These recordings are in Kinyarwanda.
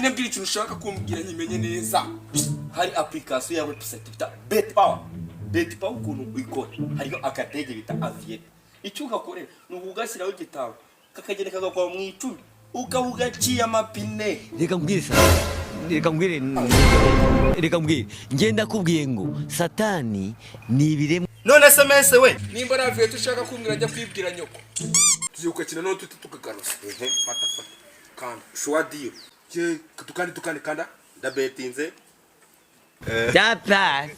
Nyine mbwira ikintu ushaka kumbwira nkimenye neza. Hari application ya website bita Bet Power. Bet Power ukuntu uyikora, hariho akadege bita Aviator. Icyo ugakorera ni ukugashyiraho igitabo, kakagenda kagakwa mu icumi, ukaba ugaciye amapine. Reka mbwire reka mbwire, reka mbwire, ngenda kubwiye ngo Satani ni ibiremwa. None se mese we? Nimba ari Aviator ushaka kumbwira, njya kwibwira nyoko. Tugiye gukina noneho tuhite tukagaruza. Fata, fata, kanda. Shuwa diyo. Ye, tukande, tukande, kanda. Ndabetinze. Data.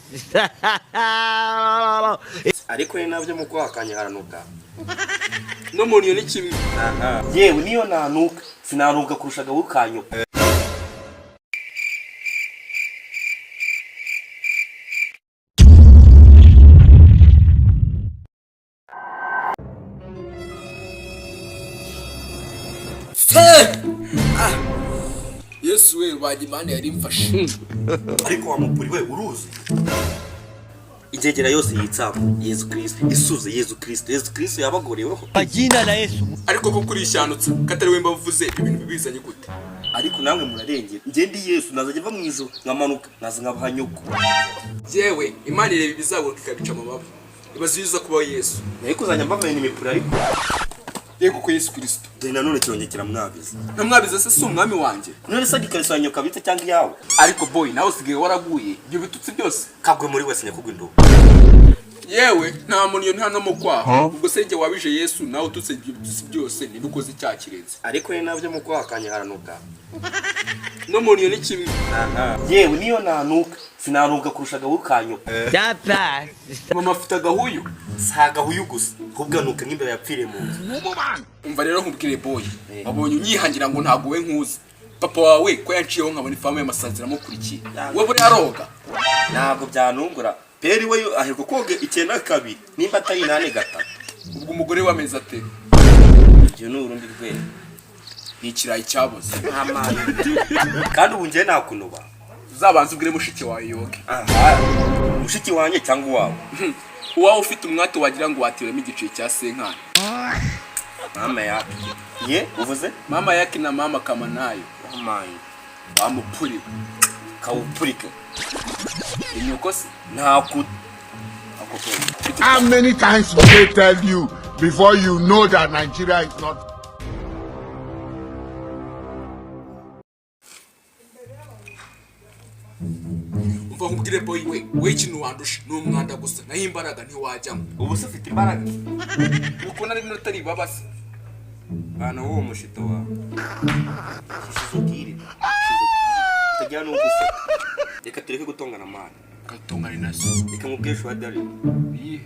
Ariko ni nabyo mu kwakanya haranuka. No muntu iyo ni kimwe. Yewe, niyo nanuka sinanuka kurusha agahu ka nyoko. Yesu we, Rwagimana yari imfashe. Ariko wa mupuri we, uruzi ingegera yose yitsamo Yezu Kristo, isuze Yezu Kristo, Yezu Kristo yabagoreweho. Kwa jina la Yesu. Ariko ko kurishanutse katari we mbavuze, ibintu bibizanye gute? Ariko namwe murarengera. Njye ndi Yesu, nazajya mva mu ijuru nkamanuka naza nkabaha nyoko. Yewe, Imana ireba ibizaguruka ikabica amababa. Ibaze iyo uza kubaho Yesu. Nari kuzajya mbavanye imipuri ariko. Yego ko Yesu Kristo. Dore nanone kirongera kiramwabiza. Namwabiza se? Si umwami wanjye? None se ikariso ya nyoko abitse cyangwa iyawe? Ariko boy, nawe usigaye waraguye ibyo bitutsi byose. Kagwe muri wese nyakugwa indobo. Yewe, nta muntu iyo, nta no mu kwaha. Ubwo se njye wabije Yesu, nawe ututse ibyo bitutsi byose, ninde ukoze icyaha kirenze? Ariko ni nabyo mu kwakanya haranuka. No muntu iyo ni kimwe. Yewe, niyo nanuka sinanuka kurusha agahu ka nyoko. Data. Mama afite agahuyu. Si agahuyu gusa, ahubwo anuka nk'imbeba yapfiriye mu nzu. Umva rero nkubwire boy, wabonye unyihangira ngo ntabwo we nkuzi. Papa wawe ko yanciyeho nkabona ifamu y'amasazi iramukurikiye, we buriya aroga? Ntabwo byanungura, peri we aheruka koga 92, nimba atari 83. Ubwo umugore we ameze ate? Ibyo ni urundi rwego. Ni ikirayi cyaboze. Kandi ubu njyewe nakunoba. Uzabanze ubwire mushiki wawe yoge. Aha, mushiki wanjye cyangwa uwawe? Uwawe ufite umwate wagira ngo wateramo igiceri cya senkani. Mama yake ye uvuze? Mama yake na mama kama nayo. Amayi. Wamupuriwe. Kawupurike. Inyoko se? Ntaku. How many times will they tell you before you know that Nigeria is not? Umva nkubwire boy, we ikintu wandusha ni umwanda gusa, naho imbaraga ntiwajyamo. Ubu se ufite imbaraga? Ukubona ari atari ibabase. Bana w'uwo mushito wawe shizokire utagira n'uguseka. Reka tureke gutongana amana. Gatongana nazo. Reka nkubwire shuwadari. Iyihe?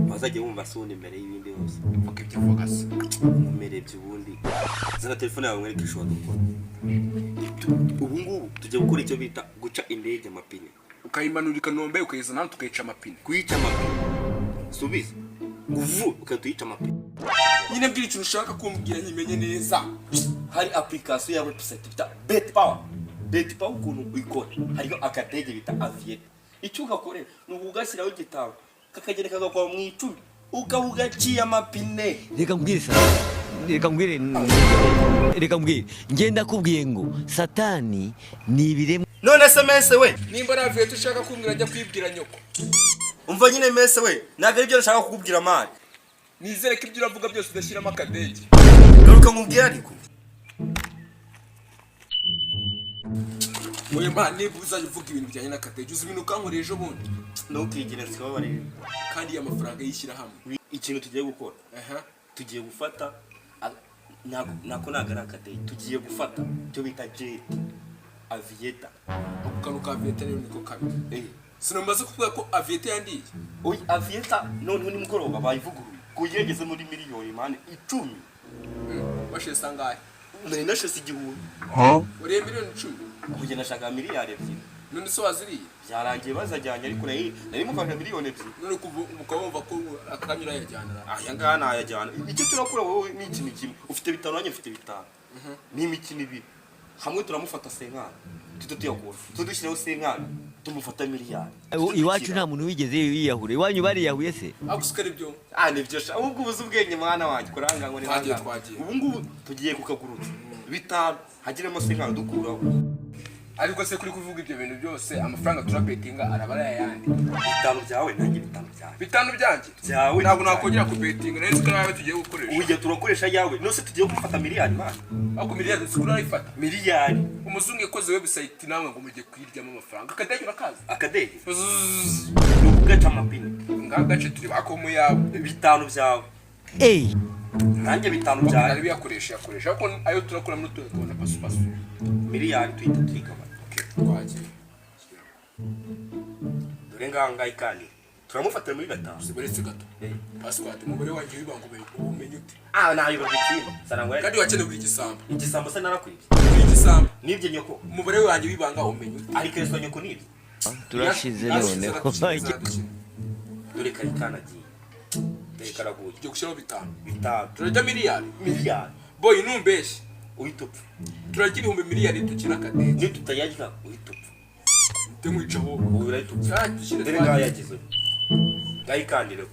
Wazajya wumva soni imbere y'ibindi hose. Vuga ibyo uvuga se. Nkomerebye ubundi zana telefone yawe mwereke ishobora dukora ubu ngubu. Tugiye gukora icyo bita guca indege amapine. Ukayimanura i Kanombe ukayizana hano tukayica amapine. Kuyica amapine, subiza uvu ugahita uyica amapine. Nyine mbwira ikintu ushaka kumbwira nkimenye neza. Hari application ya website bita Bet Power. Bet Power ukuntu uyikora, hariho akadege bita Aviator. Icyo ugakorera ni ukugashyiraho igitabo, kakagenda kagakwa mu icumi, ukaba ugaciye amapine. Reka mbwire reka mbwire, reka mbwire, ngenda kubwiye ngo Satani ni ibiremwa. None se mese we? Nimba ari Aviator ushaka kumbwira, njya kwibwira nyoko. Umva nyine mese we, ntabwo aribyo nashaka kukubwira mani. Nizere ko ibyo uravuga byose udashyiramo akadege. Garuka nkubwire ariko. Oya man, niba uzajya uvuga ibintu bijyanye n'akadege, uzi ibintu ukankoreye ejo bundi? Ntukigire sikababarire. Kandi iyo mafaranga y'ishyirahamwe. Ikintu tugiye gukora, Aha. tugiye gufata nako ntabwo ari akadege, tugiye gufata icyo bita jet Aviator. Ako kantu ka Aviator rero niko kabi. Eh. Sinamaze kuvuga ko Aviator yandiye. Oya, Aviator noneho nimugoroba bayivuguruye kuyegeze muri miliyoni mani 10. Washese angahe? Nari nashese 1000. Uriye miliyoni 10? Kugenda nashaka miliyari 2. None se waziriye? Byarangiye bazajyanye, ariko nari mufashe miliyoni 2. None kuva ukaba wumva ko akanya urayajyana? Aya ngaya nayajyana. Icyo turakora wowe ni ikintu kimwe: ufite 5, nanjye mfite 5, ni imikino ibiri hamwe. Turamufata senkani, tuhite tuyakura, tuhite dushyiraho senkani, tumufata miliyari. Iwacu nta muntu wigeze yiyahura, iwanyu bariyahuye se? Agusuka ari byo. Ah, nibyo sha. Ubwo ubuze ubwenge mwana wanjye, kuranga ngo ni Twagiye, hanga. twagiye. Ubu ngubu tugiye kukagurutsa 5, hagiremo senkani dukuraho. Ariko se kuri kuvuga ibyo bintu byose, amafaranga turabetinga araba ari ayandi? Bitanu byawe, nanjye bitanu byanjye. Bitanu byanjye? Byawe. Ntabwo nakongera kubetinga, nari nzi ko nawe tugiye gukoresha. Ubu turakoresha yawe, nose tugiye gufata miliyari, man. Ariko miliyari si urayifata? Miliyari. Umuzungu yakoze website, namwe ngo mugiye kuyiryamo amafaranga. Akadege urakazi? Akadege? Zzzz. Ni ukugaca amapine. Ngaho gace turi ako mu yawe. Bitanu byawe. Hey. Nanjye bitanu nari byanjye. biyakoresha, yakoresha, ariko ayo turakura muri tundi tubona pasupasu. Miliyari tuhita tuyigabana. Twagiye. Dore ngaha ngaha ikanira, turamufatira muri gatanu. Uretse gato. Password, umubare wanjye w'ibanga umenye ute? Ah, nayoberwa ikintu sarangwa. Kandi wakeneye buri gisambo. Igisambo se narakwibye? Buri gisambo. Nibye nyoko? Umubare wanjye w'ibanga umenye ute? Ariko yesu, nyoko nibye. Turashize noneho. Dore kari kanagiye, dore karaguye. Tugiye gushyiraho bitanu. Bitanu. Turarya miliyari. Miliyari. Boy, numbeshye. Uhita upfa. Turarya ibihumbi miliyari dukina akadege. Nitutayarya uhita upfa. Ndamwica ahubwo. Ubu urahita upfa. Ah, dushyire. Dore ngaha yagize, ngaho ikandire.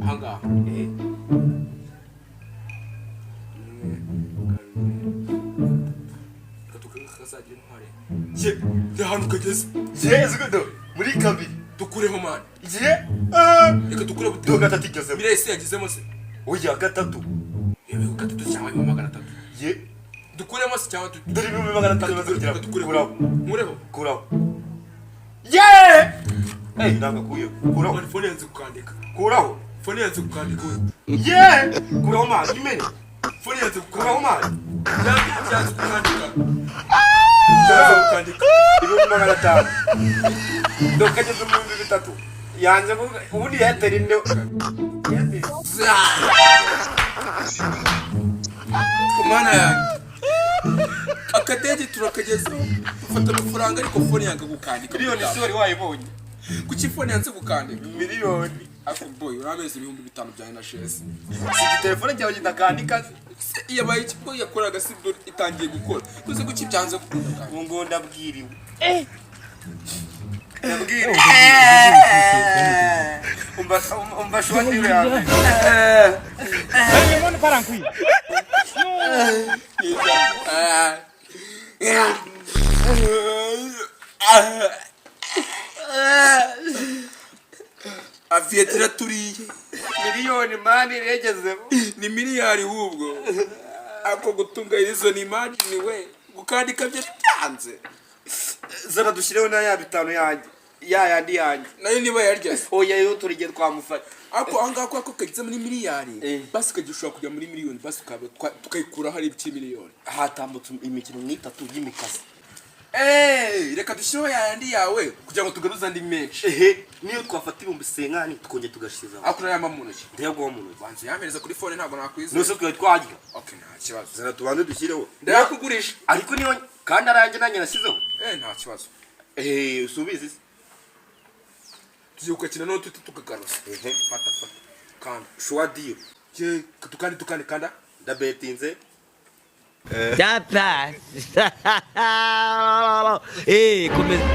Ahangaha? Eh. Rimwe, kabiri, gatatu, kazagira intwari ye de ahantu kageze. Yezu do muri kabiri. Dukureho, man. Ye. Reka dukureho. Do gatatu igezemo. Miliyari se yagezemo se? Oya, gatatu. Yewe, gatatu cyangwa 300,000. Ye. Dukuremo se cyangwa Dore 500,000 bimaze kugera. Dukureho. Kuraho. Nkureho? Kuraho. Ye, eh, ntabwo akuyeho, kuraho. Man, phone yanze kukandika. Kuraho. Phone yanze kukandika we. Ye, kuraho, man, imene. Phone yanze Kuraho, kukandika. man. Yanze kukandika, yanze kukandika. 500,000, dore kageze mu 3000, yanze ubundi yatera inde. Ku Mana yanjye, akadege turakagezeho, dufata amafaranga, ariko phone yanga gukandika. Miliyoni si wari wayibonye? Kuki phone yanze gukandika? Miliyoni. Ariko boy, uramezi 5000 byanjye na shezi. Si telefone cyawe kidakandika? Se yabaye iki ko yakoraga si dore itangiye gukora tuzi? Kuki byanze gukunda? Ubu ngo ndabwiriwe, ndabwiriwe. Umva, umva, shwati yawe. Aviator iraturiye. Miliyoni, man, iregezemo. Ni miliyari ahubwo. Ako gutunga izo ni imagine we, gukandika byo byanze. Zana dushyireho na ya bitanu yanjye, ya yandi yanjye. Nayo niba yarya se? Oya, yo turige twamufata. Ariko ahangaha kubera ko kageze muri miliyari, Eh. basi ukajya, ushobora kujya muri miliyoni, basi ukaba tukayikuraho ari iby'imiliyoni. Hatambutse imikino nk'itatu y'imikasi. Eh, reka dushyireho yayandi yawe kugira ngo tugaruze andi menshi. Ehe, niyo twafata 50,000 tukongera tugashizaho. Ariko urayampa mu ntoki? Ndayaguha mu ntoki. Banza uyampereza kuri phone, ntabwo nakwizera. Nose twari twarya? Okay, nta kibazo. Zana tubanze dushyireho. Ndayakugurisha. Ariko niyo kandi aranjye, nanjye nashyizeho. Eh, nta kibazo. Eh, usubize se. Tugiye gukina noneho tuhite tukagaruza. Ehe. Fata, fata, kanda. Shuwa deal. Ye, tukandi, tukandi, kanda. Ndabetinze. Data. Eh, komeza.